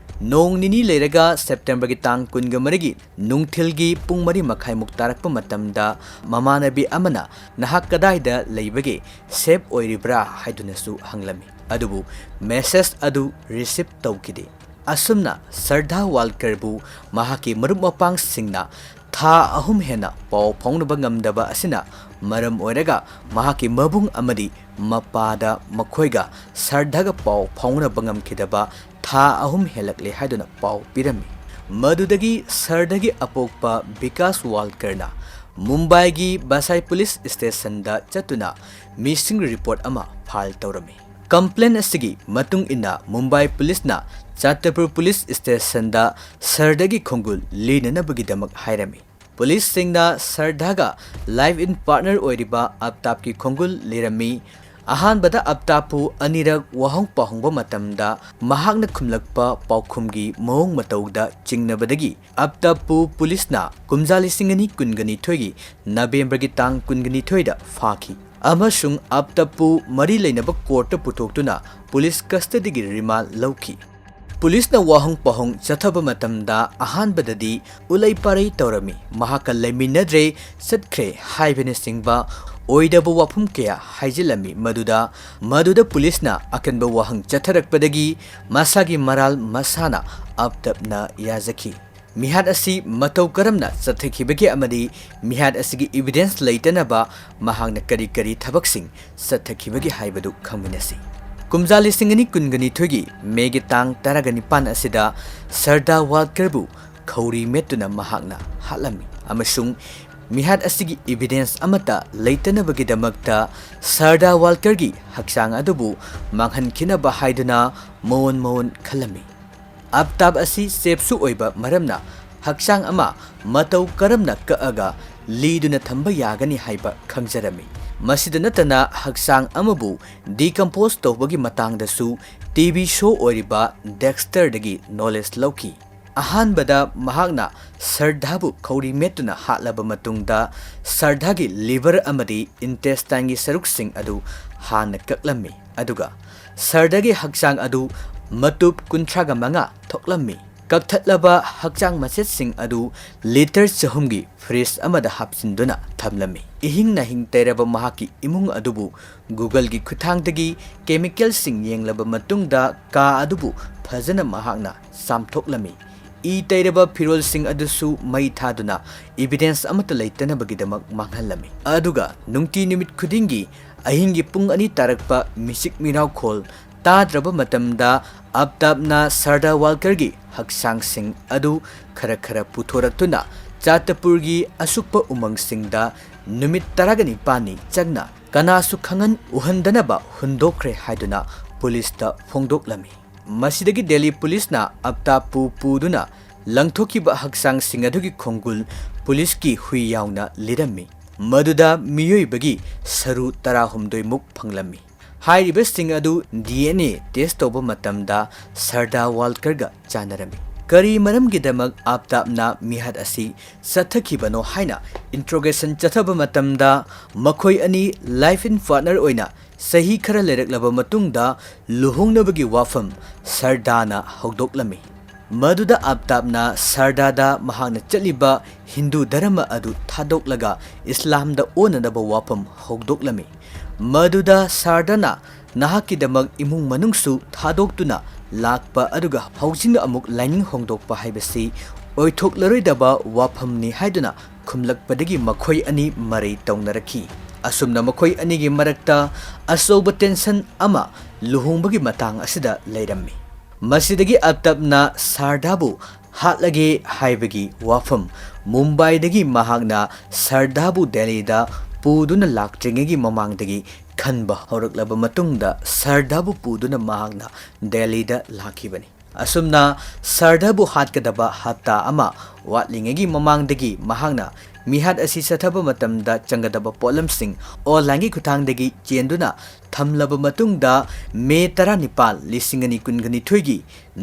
ꯅꯣꯡ ꯅꯤꯅꯤ ꯂꯩꯔꯒ ꯁꯦꯞꯇꯦꯝꯕꯔꯒꯤ ꯇꯥꯡ ꯀꯨꯟꯒ ꯃꯔꯤꯒꯤ ꯅꯨꯡꯊꯤꯜꯒꯤ ꯄꯨꯡ ꯃꯔꯤ ꯃꯈꯥꯏꯃꯨꯛ ꯇꯥꯔꯛꯄ ꯃꯇꯝꯗ ꯃꯃꯥꯟꯅꯕꯤ ꯑꯃꯅ "ꯅꯍꯥꯛ ꯀꯗꯥꯏꯗ ꯂꯩꯕꯒꯦ? ꯁꯦꯐ ꯑꯣꯏꯔꯤꯕ꯭ꯔꯥ?" ꯍꯥꯏꯗꯨꯅꯁꯨ ꯍꯪꯂꯝꯃꯤ, ꯑꯗꯨꯕꯨ ꯃꯦꯁꯦꯖ ꯑꯗꯨ ꯔꯤꯁꯤꯞ ꯇꯧꯈꯤꯗꯦ꯫ ꯑꯁꯨꯝꯅ ꯁꯔꯗꯥ ꯋꯥꯜꯀꯔꯕꯨ ꯃꯍꯥꯛꯀꯤ ꯃꯔꯨꯞ ꯃꯄꯥꯡꯁꯤꯡꯅ ꯊꯥ ꯑꯍꯨꯝ ꯍꯦꯟꯅ ꯄꯥꯎ ꯐꯥꯎꯅꯕ ꯉꯝꯗꯕ ꯑꯁꯤꯅ ꯃꯔꯝ ꯑꯣꯏꯔꯒ ꯃꯍꯥꯛꯀꯤ ꯃꯕꯨꯡ ꯑꯃꯗꯤ ꯃꯄꯥꯗ ꯃꯈꯣꯏꯒ ꯁꯔꯗꯥꯒ ꯄꯥꯎ ꯐꯥꯎꯅꯕ ꯉꯝꯈꯤꯗꯕ ꯊꯥ ꯑꯍꯨꯝ ꯍꯦꯜꯂꯛꯂꯦ ꯍꯥꯏꯗꯨꯅ ꯄꯥꯎ ꯄꯤꯔꯝꯃꯤ꯫ ꯃꯗꯨꯗꯒꯤ ꯁꯔꯗꯥꯒꯤ ꯑꯄꯣꯛꯄ ꯕꯤꯀꯥꯁ ꯋꯥꯜꯀꯔꯅ ꯃꯨꯝꯕꯥꯏꯒꯤ ꯕꯁꯥꯏ ꯄꯨꯂꯤꯁ ꯁ꯭ꯇꯦꯁꯟꯗ ꯆꯠꯇꯨꯅ ꯃꯤꯁꯤꯡ ꯔꯤꯄꯣꯔꯠ ꯑꯃ ꯐꯥꯏꯜ ꯇꯧꯔꯝꯃꯤ꯫ ꯀꯝꯄ꯭ꯂꯦꯟ ꯑꯁꯤꯒꯤ ꯃꯇꯨꯡ ꯏꯟꯅ ꯃꯨꯝꯕꯥꯏ ꯄꯨꯂꯤꯁꯅ ꯆꯥꯇꯄꯨꯔ ꯄꯨꯂꯤꯁ ꯁ꯭ꯇꯦꯁꯟꯗ ꯁꯔꯗꯥꯒꯤ ꯈꯣꯡꯒꯨꯜ ꯂꯤꯅꯅꯕꯒꯤꯗꯃꯛ ꯍꯥꯏꯔꯝꯃꯤ꯫ ꯄꯨꯂꯤꯁꯁꯤꯡꯅ ꯁꯔꯗꯥꯒ ꯂꯥꯏꯐ ꯏꯟ ꯄꯥꯔꯠꯅꯔ ꯑꯣꯏꯔꯤꯕ ꯑꯞꯇꯥꯞꯀꯤ ꯈꯣꯡꯒꯨꯜ ꯂꯤꯔꯝꯃꯤ꯫ ꯑꯍꯥꯟꯕꯗ ꯑꯞꯇꯥꯞꯄꯨ ꯑꯅꯤꯔꯛ ꯋꯥꯍꯪ ꯄꯥꯎꯍꯪꯕ ꯃꯇꯝꯗ ꯃꯍꯥꯛꯅ ꯈꯨꯝꯂꯛꯄ ꯄꯥꯎꯈꯨꯝꯒꯤ ꯃꯑꯣꯡ ꯃꯇꯧꯗ ꯆꯤꯡꯅꯕꯗꯒꯤ ꯑꯞꯇꯥꯞꯄꯨ ꯄꯨꯂꯤꯁꯅ ꯀꯨꯝꯖꯥ ꯂꯤꯁꯤꯡ ꯑꯅꯤ ꯀꯨꯟꯒ ꯅꯤꯊꯣꯏꯒꯤ ꯅꯕꯦꯝꯕꯔꯒꯤ ꯇꯥꯡ ꯀꯨꯟꯒ ꯅꯤꯊꯣꯏꯗ ꯐꯥꯈꯤ꯫ ꯑꯃꯁꯨꯡ ꯑꯞꯇꯥꯕꯄꯨ ꯃꯔꯤ ꯂꯩꯅꯕ ꯀꯣꯔꯠꯇ ꯄꯨꯊꯣꯛꯇꯨꯅ ꯄꯨꯂꯤꯁ ꯀꯁꯇꯗꯤꯒꯤ ꯔꯤꯃꯥꯟ ꯂꯧꯈꯤ꯫ ꯄꯨꯂꯤꯁꯅ ꯋꯥꯍꯪ ꯄꯥꯎꯍꯪ ꯆꯠꯊꯕ ꯃꯇꯝꯗ ꯑꯍꯥꯟꯕꯗꯗꯤ ꯎꯂꯩ ꯄꯥꯔꯩ ꯇꯧꯔꯝꯃꯤ, ꯃꯍꯥꯛꯀ ꯂꯩꯃꯤꯟꯅꯗ꯭ꯔꯦ, ꯆꯠꯈ꯭ꯔꯦ ꯍꯥꯏꯕꯅꯆꯤꯡꯕ ꯑꯣꯏꯗꯕ ꯋꯥꯐꯝ ꯀꯌꯥ ꯍꯥꯏꯖꯤꯜꯂꯝꯃꯤ꯫ ꯃꯗꯨꯗ, ꯃꯗꯨꯗ ꯄꯨꯂꯤꯁꯅ ꯑꯀꯟꯕ ꯋꯥꯍꯪ ꯆꯠꯊꯔꯛꯄꯗꯒꯤ ꯃꯁꯥꯒꯤ ꯃꯔꯥꯜ ꯃꯁꯥꯅ ꯑꯞꯇꯥꯕꯅ ꯌꯥꯖꯈꯤ꯫ ꯃꯤꯍꯥꯠ ꯑꯁꯤ ꯃꯇꯧ ꯀꯔꯝꯅ ꯆꯠꯊꯈꯤꯕꯒꯦ ꯑꯃꯗꯤ ꯃꯤꯍꯥꯠ ꯑꯁꯤꯒꯤ evidence ꯂꯩꯇꯅꯕ ꯃꯍꯥꯛꯅ ꯀꯔꯤ ꯀꯔꯤ ꯊꯕꯛꯁꯤꯡ ꯆꯠꯊꯈꯤꯕꯒꯦ ꯍꯥꯏꯕꯗꯨ ꯈꯪꯃꯤꯟꯅꯁꯤ꯫ ꯀꯨꯝꯖꯥ ꯂꯤꯁꯤꯡ ꯑꯅꯤ ꯀꯨꯟꯒ ꯅꯤꯊꯣꯏꯒꯤ ꯃꯦꯒꯤ ꯇꯥꯡ ꯇꯔꯥꯒ ꯅꯤꯄꯥꯟ ꯑꯁꯤꯗ ꯁꯔꯗꯥ ꯋꯥꯜꯀꯔꯕꯨ ꯈꯧꯔꯤ ꯃꯦꯠꯇꯨꯅ ꯃꯍꯥꯛꯅ ꯍꯥꯠꯂꯝꯃꯤ ꯑꯃꯁꯨꯡ ꯃꯤꯍꯥꯠ ꯑꯁꯤꯒꯤ evidence ꯑꯃꯠꯇ ꯂꯩꯇꯅꯕꯒꯤꯗꯃꯛꯇ ꯁꯔꯗꯥ ꯋꯥꯜꯀꯔꯒꯤ ꯍꯛꯆꯥꯡ ꯑꯗꯨꯕꯨ ꯃꯥꯡꯍꯟꯈꯤꯅꯕ ꯍꯥꯏꯗꯨꯅ ꯃꯑꯣꯟ ꯃꯑꯣꯟ ꯈꯜꯂꯝꯃꯤ꯫ ꯑꯞꯇꯥꯕ ꯑꯁꯤ ꯆꯦꯞꯁꯨ ꯑꯣꯏꯕ ꯃꯔꯝꯅ ꯍꯛꯆꯥꯡ ꯑꯃ ꯃꯇꯧ ꯀꯔꯝꯅ ꯀꯛꯑꯒ ꯂꯤꯗꯨꯅ ꯊꯝꯕ ꯌꯥꯒꯅꯤ ꯍꯥꯏꯕ ꯈꯪꯖꯔꯝꯃꯤ꯫ ꯃꯁꯤꯗ ꯅꯠꯇꯅ ꯍꯛꯆꯥꯡ ꯑꯃꯕꯨ decompose ꯇꯧꯕꯒꯤ ꯃꯇꯥꯡꯗꯁꯨ ꯇꯤ ꯚꯤ show ꯑꯣꯏꯔꯤꯕ ꯗꯦꯛꯁꯇꯔꯗꯒꯤ knowledge ꯂꯧꯈꯤ꯫ ꯑꯍꯥꯟꯕꯗ ꯃꯍꯥꯛꯅ ꯁꯔꯗꯥꯕꯨ ꯈꯧꯔꯤ ꯃꯦꯠꯇꯨꯅ ꯍꯥꯠꯂꯕ ꯃꯇꯨꯡꯗ ꯁꯔꯗꯥꯒꯤ liver ꯑꯃꯗꯤ intestineꯒꯤ ꯁꯔꯨꯛꯁꯤꯡ ꯑꯗꯨ ꯍꯥꯟꯅ ꯀꯛꯂꯝꯃꯤ, ꯑꯗꯨꯒ ꯁꯔꯗꯥꯒꯤ ꯍꯛꯆꯥꯡ ꯑꯗꯨ ꯃꯇꯨꯞ ꯀꯨꯟꯊ꯭ꯔꯥꯒ ꯃꯉꯥ ꯊꯣꯛꯂꯝꯃꯤ꯫ ꯀꯛꯊꯠꯂꯕ ꯍꯛꯆꯥꯡ ꯃꯆꯦꯠꯁꯤꯡ ꯑꯗꯨ ꯂꯤꯇꯔ ꯆꯍꯨꯝꯒꯤ ꯐ꯭ꯔꯤꯖ ꯑꯃꯗ ꯍꯥꯞꯆꯤꯟꯗꯨꯅ ꯊꯝꯂꯝꯃꯤ꯫ ꯏꯍꯤꯡ ꯅꯥꯍꯤꯡ ꯇꯩꯔꯕ ꯃꯍꯥꯛꯀꯤ ꯏꯃꯨꯡ ꯑꯗꯨꯕꯨ Googleꯒꯤ ꯈꯨꯠꯊꯥꯡꯗꯒꯤ chemicalꯁꯤꯡ ꯌꯦꯡꯂꯕ ꯃꯇꯨꯡꯗ ꯀꯥ ꯑꯗꯨꯕꯨ ꯐꯖꯅ ꯃꯍꯥꯛꯅ ꯆꯥꯝꯊꯣꯛꯂꯝꯃꯤ꯫ ꯏ ꯇꯩꯔꯕ ꯐꯤꯔꯣꯜꯁꯤꯡ ꯑꯗꯨꯁꯨ ꯃꯩ ꯊꯥꯗꯨꯅ evidence ꯑꯃꯠꯇ ꯂꯩꯇꯅꯕꯒꯤꯗꯃꯛ ꯃꯥꯡꯍꯜꯂꯝꯃꯤ꯫ ꯑꯗꯨꯒ ꯅꯨꯡꯇꯤ ꯅꯨꯃꯤꯠ ꯈꯨꯗꯤꯡꯒꯤ ꯑꯍꯤꯡꯒꯤ ꯄꯨꯡ ꯑꯅꯤ ꯇꯥꯔꯛꯄ ꯃꯤꯆꯤꯛ ꯃꯤꯔꯥꯎꯈꯣꯜ ꯇꯥꯗ꯭ꯔꯕ ꯃꯇꯝꯗ ꯑꯞꯇꯥꯕꯅ ꯁꯔꯗꯥ ꯋꯥꯜꯀꯔꯒꯤ ꯍꯛꯆꯥꯡꯁꯤꯡ ꯑꯗꯨ ꯈꯔ ꯈꯔ ꯄꯨꯊꯣꯔꯛꯇꯨꯅ ꯆꯥꯇꯄꯨꯔꯒꯤ ꯑꯁꯨꯛꯄ ꯎꯃꯪꯁꯤꯡꯗ ꯅꯨꯃꯤꯠ ꯇꯔꯥꯒ ꯅꯤꯄꯥꯜꯅꯤ ꯆꯪꯅ ꯀꯅꯥꯁꯨ ꯈꯪꯍꯟ ꯎꯍꯟꯗꯅꯕ ꯍꯨꯟꯗꯣꯛꯈ꯭ꯔꯦ ꯍꯥꯏꯗꯨꯅ ꯄꯨꯂꯤꯁꯇ ꯐꯣꯡꯗꯣꯛꯂꯝꯃꯤ꯫ ꯃꯁꯤꯗꯒꯤ ꯗꯦꯜꯂꯤ ꯄꯨꯂꯤꯁꯅ ꯑꯞꯇꯥꯕꯄꯨ ꯄꯨꯗꯨꯅ ꯂꯪꯊꯣꯛꯈꯤꯕ ꯍꯛꯆꯥꯡꯁꯤꯡ ꯑꯗꯨꯒꯤ ꯈꯣꯡꯒꯨꯜ ꯄꯨꯂꯤꯁꯀꯤ ꯍꯨꯏ ꯌꯥꯎꯅ ꯂꯤꯔꯝꯃꯤ, ꯃꯗꯨꯗ ꯃꯤꯑꯣꯏꯕꯒꯤ ꯁꯔꯨ ꯇꯔꯥꯍꯨꯝꯗꯣꯏ ꯃꯨꯛ ꯐꯪꯂꯝꯃꯤ꯫ ꯍꯥꯏꯔꯤꯕꯁꯤꯡ ꯑꯗꯨ ꯗꯤ ꯑꯦꯟ ꯑꯦ ꯇꯦꯁ ꯇꯧꯕ ꯃꯇꯝꯗ ꯁꯔꯗꯥ ꯋꯥꯜꯀꯔꯒ ꯆꯥꯟꯅꯔꯝꯃꯤ꯫ ꯀꯔꯤ ꯃꯔꯝꯒꯤꯗꯃꯛ ꯑꯥꯞꯇꯥꯞꯅ ꯃꯤꯍꯥꯠ ꯑꯁꯤ ꯆꯠꯊꯈꯤꯕꯅꯣ ꯍꯥꯏꯅ ꯏꯟꯇ꯭ꯔꯣꯒꯦꯁꯟ ꯆꯠꯊꯕ ꯃꯇꯝꯗ, ꯃꯈꯣꯏ ꯑꯅꯤ ꯂꯥꯏꯐ ꯏꯟ ꯄꯥꯔꯠꯅꯔ ꯑꯣꯏꯅ ꯆꯍꯤ ꯈꯔ ꯂꯩꯔꯛꯂꯕ ꯃꯇꯨꯡꯗ ꯂꯨꯍꯣꯡꯅꯕꯒꯤ ꯋꯥꯐꯝ ꯁꯔꯗꯥꯅ ꯍꯧꯗꯣꯛꯂꯝꯃꯤ꯫ ꯃꯗꯨꯗ ꯑꯥꯞꯇꯥꯞꯅ ꯁꯔꯗꯥꯗ ꯃꯍꯥꯛꯅ ꯆꯠꯂꯤꯕ ꯍꯤꯟꯗꯨ ꯙꯔꯃ ꯑꯗꯨ ꯊꯥꯗꯣꯛꯂꯒ ꯏꯁꯂꯥꯝꯗ ꯑꯣꯟꯅꯅꯕ ꯋꯥꯐꯝ ꯍꯧꯗꯣꯛꯂꯝꯃꯤ꯫ ꯃꯗꯨꯗ ꯁꯔꯗꯥꯅ ꯅꯍꯥꯛꯀꯤꯗꯃꯛ ꯏꯃꯨꯡ ꯃꯅꯨꯡꯁꯨ ꯊꯥꯗꯣꯛꯇꯨꯅ ꯂꯥꯛꯄ ꯑꯗꯨꯒ ꯍꯧꯖꯤꯛꯅ ꯑꯃꯨꯛ ꯂꯥꯏꯅꯤꯡ ꯍꯣꯡꯗꯣꯛꯄ ꯍꯥꯏꯕꯁꯤ ꯑꯣꯏꯊꯣꯛꯂꯔꯣꯏꯗꯕ ꯋꯥꯐꯝꯅꯤ ꯍꯥꯏꯗꯨꯅ ꯈꯨꯝꯂꯛꯄꯗꯒꯤ ꯃꯈꯣꯏ ꯑꯅꯤ ꯃꯔꯩ ꯇꯧꯅꯔꯛꯈꯤ꯫ ꯑꯁꯨꯝꯅ ꯃꯈꯣꯏ ꯑꯅꯤꯒꯤ ꯃꯔꯛꯇ ꯑꯆꯧꯕ ꯇꯦꯟꯁꯟ ꯑꯃ ꯂꯨꯍꯣꯡꯕꯒꯤ ꯃꯇꯥꯡ ꯑꯁꯤꯗ ꯂꯩꯔꯝꯃꯤ꯫ ꯃꯁꯤꯗꯒꯤ ꯑꯥꯞꯇꯥꯞꯅ ꯁꯔꯗꯥꯕꯨ ꯍꯥꯠꯂꯒꯦ ꯍꯥꯏꯕꯒꯤ ꯋꯥꯐꯝ ꯃꯨꯝꯕꯥꯏꯗꯒꯤ ꯃꯍꯥꯛꯅ ꯁꯔꯗꯥꯕꯨ ꯗꯦꯜꯂꯤꯗ ꯄꯨꯗꯨꯅ ꯂꯥꯛꯇ꯭ꯔꯤꯉꯩꯒꯤ ꯃꯃꯥꯡꯗꯒꯤ ꯈꯟꯕ ꯍꯧꯔꯛꯂꯕ ꯃꯇꯨꯡꯗ ꯁꯔꯗꯥꯕꯨ ꯄꯨꯗꯨꯅ ꯃꯍꯥꯛꯅ ꯗꯦꯜꯂꯤꯗ ꯂꯥꯛꯈꯤꯕꯅꯤ꯫ ꯑꯁꯨꯝꯅ ꯁꯔꯗꯥꯕꯨ ꯍꯥꯠꯀꯗꯕ ꯍꯞꯇꯥ ꯑꯃ ꯋꯥꯠꯂꯤꯉꯩꯒꯤ ꯃꯃꯥꯡꯗꯒꯤ ꯃꯍꯥꯛꯅ ꯃꯤꯍꯥꯠ ꯑꯁꯤ ꯆꯠꯊꯕ ꯃꯇꯝꯗ ꯆꯪꯒꯗꯕ ꯄꯣꯠꯂꯝꯁꯤꯡ ꯑꯣꯟꯂꯥꯏꯟꯒꯤ ꯈꯨꯠꯊꯥꯡꯗꯒꯤ ꯆꯦꯟꯗꯨꯅ ꯊꯝꯂꯕ ꯃꯇꯨꯡꯗ, ꯃꯦ ꯇꯔꯥꯅꯤꯄꯥꯜ, ꯂꯤꯁꯤꯡ ꯑꯅꯤ ꯀꯨꯟꯒ ꯅꯤꯊꯣꯏꯒꯤ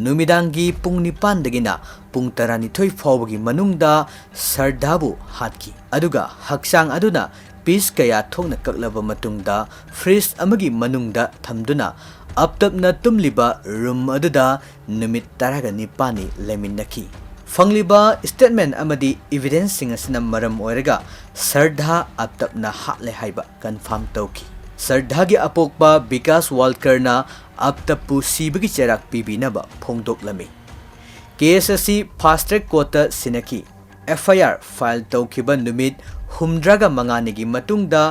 ꯅꯨꯃꯤꯗꯥꯡꯒꯤ ꯄꯨꯡ ꯅꯤꯄꯥꯟꯗꯒꯤꯅ ꯄꯨꯡ ꯇꯔꯥꯅꯤꯊꯣꯏ ꯐꯥꯎꯕꯒꯤ ꯃꯅꯨꯡꯗ ꯁꯔꯗꯥꯕꯨ ꯍꯥꯠꯈꯤ, ꯑꯗꯨꯒ ꯍꯛꯆꯥꯡ ꯑꯗꯨꯅ ꯄꯤꯁ ꯀꯌꯥ ꯊꯣꯛꯅ ꯀꯛꯂꯕ ꯃꯇꯨꯡꯗ ꯐ꯭ꯔꯤꯖ ꯑꯃꯒꯤ ꯃꯅꯨꯡꯗ ꯊꯝꯗꯨꯅ ꯑꯥꯞꯇꯥꯞꯅ ꯇꯨꯝꯂꯤꯕ ꯔꯨꯝ ꯑꯗꯨꯗ ꯅꯨꯃꯤꯠ ꯇꯔꯥꯒ ꯅꯤꯄꯥꯟꯅꯤ ꯂꯩꯃꯤꯟꯅꯈꯤ꯫ ꯐꯪꯂꯤꯕ ꯁ꯭ꯇꯦꯠꯃꯦꯟ ꯑꯃꯗꯤ ꯏꯚꯤꯗꯦꯟꯁꯁꯤꯡ ꯑꯁꯤꯅ ꯃꯔꯝ ꯑꯣꯏꯔꯒ ꯁꯔꯗꯥ ꯑꯥꯞꯇꯥꯞꯅ ꯍꯥꯠꯂꯦ ꯍꯥꯏꯕ ꯀꯟꯐꯥꯔꯝ ꯇꯧꯈꯤ꯫ ꯁꯔꯗꯥꯒꯤ ꯑꯄꯣꯛꯄ ꯕꯤꯀꯥꯁ ꯋꯥꯜꯀꯔꯅ ꯑꯥꯞꯇꯥꯞꯄꯨ ꯁꯤꯕꯒꯤ ꯆꯩꯔꯥꯛ ꯄꯤꯕꯤꯅꯕ ꯐꯣꯡꯗꯣꯛꯂꯝꯃꯤ꯫ ꯀꯦꯁ ꯑꯁꯤ ꯐꯥꯁ ꯇ꯭ꯔꯦꯛ ꯀꯣꯔꯠꯇ ꯁꯤꯟꯅꯈꯤ꯫ ꯑꯦꯐ ꯑꯥꯏ ꯑꯥꯔ ꯐꯥꯏꯜ ꯇꯧꯈꯤꯕ ꯅꯨꯃꯤꯠ ꯍꯨꯝꯗ꯭ꯔꯥꯒ ꯃꯉꯥꯅꯤꯒꯤ ꯃꯇꯨꯡꯗ,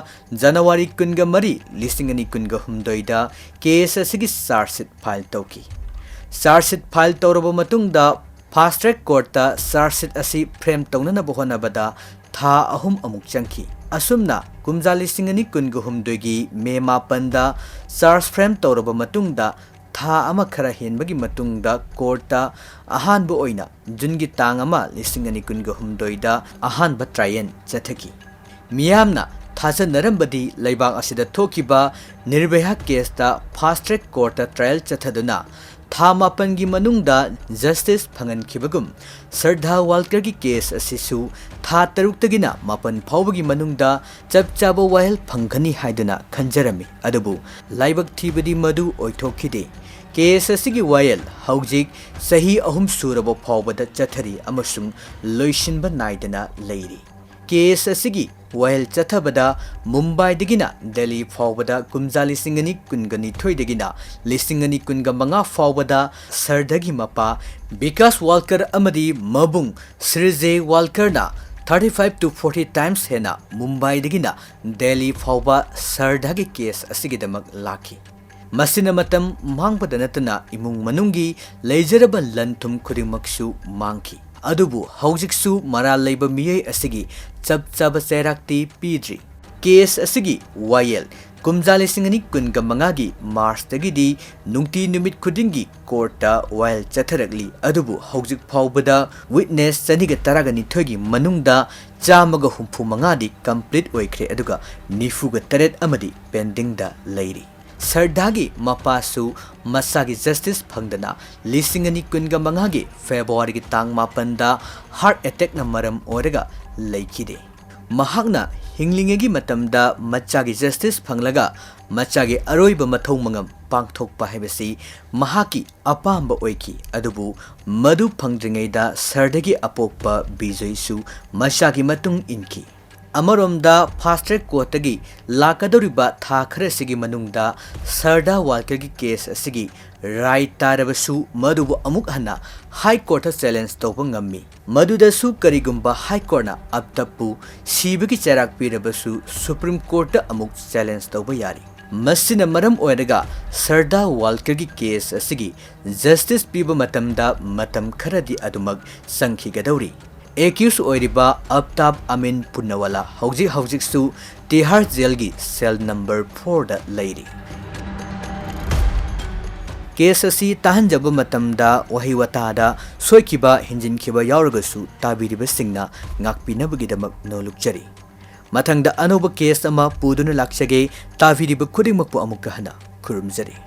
ꯖꯅꯋꯥꯔꯤ ꯀꯨꯟꯒ ꯃꯔꯤ, ꯂꯤꯁꯤꯡ ꯑꯅꯤ ꯀꯨꯟꯒ ꯍꯨꯝꯗꯣꯏꯗ ꯀꯦꯁ ꯑꯁꯤꯒꯤ ꯆꯥꯔꯖ ꯁꯤꯠ ꯐꯥꯏꯜ ꯇꯧꯈꯤ꯫ ꯆꯥꯔꯖ ꯁꯤꯠ ꯐꯥꯏꯜ ꯇꯧꯔꯕ ꯃꯇꯨꯡꯗ, ꯐꯥꯁ ꯇ꯭ꯔꯦꯛ ꯀꯣꯔꯠꯇ ꯆꯥꯔꯖ ꯁꯤꯠ ꯑꯁꯤ ꯐ꯭ꯔꯦꯝ ꯇꯧꯅꯅꯕ ꯍꯣꯠꯅꯕꯗ ꯊꯥ ꯑꯍꯨꯝ ꯑꯃꯨꯛ ꯆꯪꯈꯤ꯫ ꯑꯁꯨꯝꯅ ꯀꯨꯝꯖꯥ ꯂꯤꯁꯤꯡ ꯑꯅꯤ ꯀꯨꯟꯒ ꯍꯨꯝꯗꯣꯏꯒꯤ ꯃꯦ ꯃꯥꯄꯟꯗ ꯆꯥꯔꯖ ꯐ꯭ꯔꯦꯝ ꯇꯧꯔꯕ ꯃꯇꯨꯡꯗ, ꯊꯥ ꯑꯃ ꯈꯔ ꯍꯦꯟꯕꯒꯤ ꯃꯇꯨꯡꯗ ꯀꯣꯔꯠꯇ ꯑꯍꯥꯟꯕ ꯑꯣꯏꯅ ꯖꯨꯟꯒꯤ ꯇꯥꯡ ꯑꯃ, ꯂꯤꯁꯤꯡ ꯑꯅꯤ ꯀꯨꯟꯒ ꯍꯨꯝꯗꯣꯏꯗ ꯑꯍꯥꯟꯕ ꯇ꯭ꯔꯥꯏꯌꯦꯜ ꯆꯠꯊꯈꯤ꯫ ꯃꯤꯌꯥꯝꯅ ꯊꯥꯖꯅꯔꯝꯕꯗꯤ ꯂꯩꯕꯥꯛ ꯑꯁꯤꯗ ꯊꯣꯛꯈꯤꯕ ꯅꯤꯔꯚꯌꯥ ꯀꯦꯁꯇ ꯐꯥꯁ ꯇ꯭ꯔꯦꯛ ꯀꯣꯔꯠꯇ ꯇ꯭ꯔꯥꯏꯌꯦꯜ ꯆꯠꯊꯗꯨꯅ ꯊꯥ ꯃꯥꯄꯟꯒꯤ ꯃꯅꯨꯡꯗ ꯖꯁꯇꯤꯁ ꯐꯪꯍꯟꯈꯤꯕꯒꯨꯝ, ꯁꯔꯗꯥ ꯋꯥꯜꯀꯔꯒꯤ ꯀꯦꯁ ꯑꯁꯤꯁꯨ ꯊꯥ ꯇꯔꯨꯛꯇꯒꯤꯅ ꯃꯥꯄꯟ ꯐꯥꯎꯕꯒꯤ ꯃꯅꯨꯡꯗ ꯆꯞ ꯆꯥꯕ ꯋꯥꯌꯦꯜ ꯐꯪꯒꯅꯤ ꯍꯥꯏꯗꯨꯅ ꯈꯟꯖꯔꯝꯃꯤ꯫ ꯑꯗꯨꯕꯨ ꯂꯥꯏꯕꯛ ꯊꯤꯕꯗꯤ ꯃꯗꯨ ꯑꯣꯏꯊꯣꯛꯈꯤꯗꯦ꯫ ꯀꯦꯁ ꯑꯁꯤꯒꯤ ꯋꯥꯌꯦꯜ ꯍꯧꯖꯤꯛ ꯆꯍꯤ ꯑꯍꯨꯝ ꯁꯨꯔꯕ ꯐꯥꯎꯕꯗ ꯆꯠꯊꯔꯤ ꯑꯃꯁꯨꯡ ꯂꯣꯏꯁꯤꯟꯕ ꯅꯥꯏꯗꯅ ꯂꯩꯔꯤ꯫ ꯀꯦꯁ ꯑꯁꯤꯒꯤ ꯋꯥꯌꯦꯜ ꯆꯠꯊꯕꯗ ꯃꯨꯝꯕꯥꯏꯗꯒꯤꯅ ꯗꯦꯜꯂꯤ ꯐꯥꯎꯕꯗ ꯀꯨꯝꯖꯥ ꯂꯤꯁꯤꯡ ꯑꯅꯤ ꯀꯨꯟꯒ ꯅꯤꯊꯣꯏꯗꯒꯤꯅ ꯂꯤꯁꯤꯡ ꯑꯅꯤ ꯀꯨꯟꯒ ꯃꯉꯥ ꯐꯥꯎꯕꯗ ꯁꯔꯗꯥꯒꯤ ꯃꯄꯥ ꯕꯤꯀꯥꯁ ꯋꯥꯜꯀꯔ ꯑꯃꯗꯤ ꯃꯕꯨꯡ ꯁ꯭ꯔꯤꯖꯦ ꯋꯥꯜꯀꯔꯅ thirty five to forty times ꯍꯦꯟꯅ ꯃꯨꯝꯕꯥꯏꯗꯒꯤꯅ ꯗꯦꯜꯂꯤ ꯐꯥꯎꯕ ꯁꯔꯗꯥꯒꯤ ꯀꯦꯁ ꯑꯁꯤꯒꯤꯗꯃꯛ ꯂꯥꯛꯈꯤ꯫ ꯃꯁꯤꯅ ꯃꯇꯝ ꯃꯥꯡꯕꯗ ꯅꯠꯇꯅ ꯏꯃꯨꯡ ꯃꯅꯨꯡꯒꯤ ꯂꯩꯖꯔꯕ ꯂꯟ ꯊꯨꯝ ꯈꯨꯗꯤꯡꯃꯛꯁꯨ ꯃꯥꯡꯈꯤ꯫ ꯑꯗꯨꯕꯨ ꯍꯧꯖꯤꯛꯁꯨ ꯃꯔꯥꯜ ꯂꯩꯕ ꯃꯤꯑꯣꯏ ꯑꯁꯤꯒꯤ ꯆꯞ ꯆꯥꯕ ꯆꯩꯔꯥꯛꯇꯤ ꯄꯤꯗ꯭ꯔꯤ꯫ ꯀꯦꯁ ꯑꯁꯤꯒꯤ ꯋꯥꯌꯦꯜ ꯀꯨꯝꯖꯥ ꯂꯤꯁꯤꯡ ꯑꯅꯤ ꯀꯨꯟꯒ ꯃꯉꯥꯒꯤ ꯃꯥꯔꯆꯇꯒꯤꯗꯤ ꯅꯨꯡꯇꯤ ꯅꯨꯃꯤꯠ ꯈꯨꯗꯤꯡꯒꯤ ꯀꯣꯔꯠꯇ ꯋꯥꯌꯦꯜ ꯆꯠꯊꯔꯛꯂꯤ꯫ ꯑꯗꯨꯕꯨ ꯍꯧꯖꯤꯛ ꯐꯥꯎꯕꯗ ꯋꯤꯠꯅꯦꯁ ꯆꯅꯤꯒ ꯇꯔꯥꯒ ꯅꯤꯊꯣꯏꯒꯤ ꯃꯅꯨꯡꯗ ꯆꯥꯝꯃꯒ ꯍꯨꯝꯐꯨ ꯃꯉꯥꯗꯤ ꯀꯝꯄ꯭ꯂꯤꯠ ꯑꯣꯏꯈ꯭ꯔꯦ, ꯑꯗꯨꯒ ꯅꯤꯐꯨꯒ ꯇꯔꯦꯠ ꯑꯃꯗꯤ ꯄꯦꯟꯗꯤꯡꯗ ꯂꯩꯔꯤ꯫ ꯁꯔꯗꯥꯒꯤ ꯃꯄꯥꯁꯨ ꯃꯁꯥꯒꯤ ꯖꯁꯇꯤꯁ ꯐꯪꯗꯅ ꯂꯤꯁꯤꯡ ꯑꯅꯤ ꯀꯨꯟꯒ ꯃꯉꯥꯒꯤ ꯐꯦꯕ꯭ꯔꯨꯋꯥꯔꯤꯒꯤ ꯇꯥꯡ ꯃꯥꯄꯟꯗ ꯍꯥꯔꯠ ꯑꯦꯇꯦꯛꯅ ꯃꯔꯝ ꯑꯣꯏꯔꯒ ꯂꯩꯈꯤꯗꯦ꯫ ꯃꯍꯥꯛꯅ ꯍꯤꯡꯂꯤꯉꯩꯒꯤ ꯃꯇꯝꯗ ꯃꯆꯥꯒꯤ ꯖꯁꯇꯤꯁ ꯐꯪꯂꯒ ꯃꯆꯥꯒꯤ ꯑꯔꯣꯏꯕ ꯃꯊꯧ ꯃꯉꯝ ꯄꯥꯡꯊꯣꯛꯄ ꯍꯥꯏꯕꯁꯤ ꯃꯍꯥꯛꯀꯤ ꯑꯄꯥꯝꯕ ꯑꯣꯏꯈꯤ꯫ ꯑꯗꯨꯕꯨ ꯃꯗꯨ ꯐꯪꯗ꯭ꯔꯤꯉꯩꯗ ꯁꯔꯗꯥꯒꯤ ꯑꯄꯣꯛꯄ ꯕꯤꯖꯣꯏꯁꯨ ꯃꯆꯥꯒꯤ ꯃꯇꯨꯡ ꯏꯟꯈꯤ꯫ ꯑꯃꯔꯣꯝꯗ ꯐꯥꯁ ꯇ꯭ꯔꯦꯛ ꯀꯣꯔꯠꯇꯒꯤ ꯂꯥꯛꯀꯗꯧꯔꯤꯕ ꯊꯥ ꯈꯔꯁꯤꯒꯤ ꯃꯅꯨꯡꯗ ꯁꯔꯗꯥ ꯋꯥꯜꯀꯔꯒꯤ ꯀꯦꯁ ꯑꯁꯤꯒꯤ ꯔꯥꯏ ꯇꯥꯔꯕꯁꯨ ꯃꯗꯨꯕꯨ ꯑꯃꯨꯛ ꯍꯟꯅ ꯍꯥꯏ ꯀꯣꯔꯠꯇ ꯆꯦꯂꯦꯟꯖ ꯇꯧꯕ ꯉꯝꯃꯤ꯫ ꯃꯗꯨꯗꯁꯨ ꯀꯔꯤꯒꯨꯝꯕ ꯍꯥꯏ ꯀꯣꯔꯠꯅ ꯑꯞꯇꯞꯄꯨ ꯁꯤꯕꯒꯤ ꯆꯩꯔꯥꯛ ꯄꯤꯔꯕꯁꯨ ꯁꯨꯄ꯭ꯔꯤꯝ ꯀꯣꯔꯠꯇ ꯑꯃꯨꯛ ꯆꯦꯂꯦꯟꯖ ꯇꯧꯕ ꯌꯥꯔꯤ꯫ ꯃꯁꯤꯅ ꯃꯔꯝ ꯑꯣꯏꯔꯒ ꯁꯔꯗꯥ ꯋꯥꯜꯀꯔꯒꯤ ꯀꯦꯁ ꯑꯁꯤꯒꯤ ꯖꯁꯇꯤꯁ ꯄꯤꯕ ꯃꯇꯝꯗ ꯃꯇꯝ ꯈꯔꯗꯤ ꯑꯗꯨꯃꯛ ꯆꯪꯈꯤꯒꯗꯧꯔꯤ꯫ ꯑꯦꯀ꯭ꯌꯨꯁ ꯑꯣꯏꯔꯤꯕ ꯑꯞꯇꯥꯕ ꯑꯃꯤꯟ ꯄꯨꯅꯋꯥꯂꯥ ꯍꯧꯖꯤꯛ ꯍꯧꯖꯤꯛꯁꯨ ꯇꯤꯍꯥꯔ ꯖꯦꯜꯒꯤ ꯁꯦꯜ ꯅꯝꯕꯔ ꯐꯣꯔꯗ ꯂꯩꯔꯤ꯫ ꯀꯦꯁ ꯑꯁꯤ ꯇꯥꯍꯟꯖꯕ ꯃꯇꯝꯗ ꯋꯥꯍꯩ ꯋꯥꯇꯥꯗ ꯁꯣꯏꯈꯤꯕ, ꯍꯦꯟꯖꯤꯟꯈꯤꯕ ꯌꯥꯎꯔꯒꯁꯨ ꯇꯥꯕꯤꯔꯤꯕꯁꯤꯡꯅ ꯉꯥꯛꯄꯤꯅꯕꯒꯤꯗꯃꯛ ꯅꯣꯜꯂꯨꯛꯆꯔꯤ꯫ ꯃꯊꯪꯗ ꯑꯅꯧꯕ ꯀꯦꯁ ꯑꯃ ꯄꯨꯗꯨꯅ ꯂꯥꯛꯆꯒꯦ꯫ ꯇꯥꯕꯤꯔꯤꯕ ꯈꯨꯗꯤꯡꯃꯛꯄꯨ ꯑꯃꯨꯛꯀ ꯍꯟꯅ ꯈꯨꯔꯨꯝꯖꯔꯤ꯫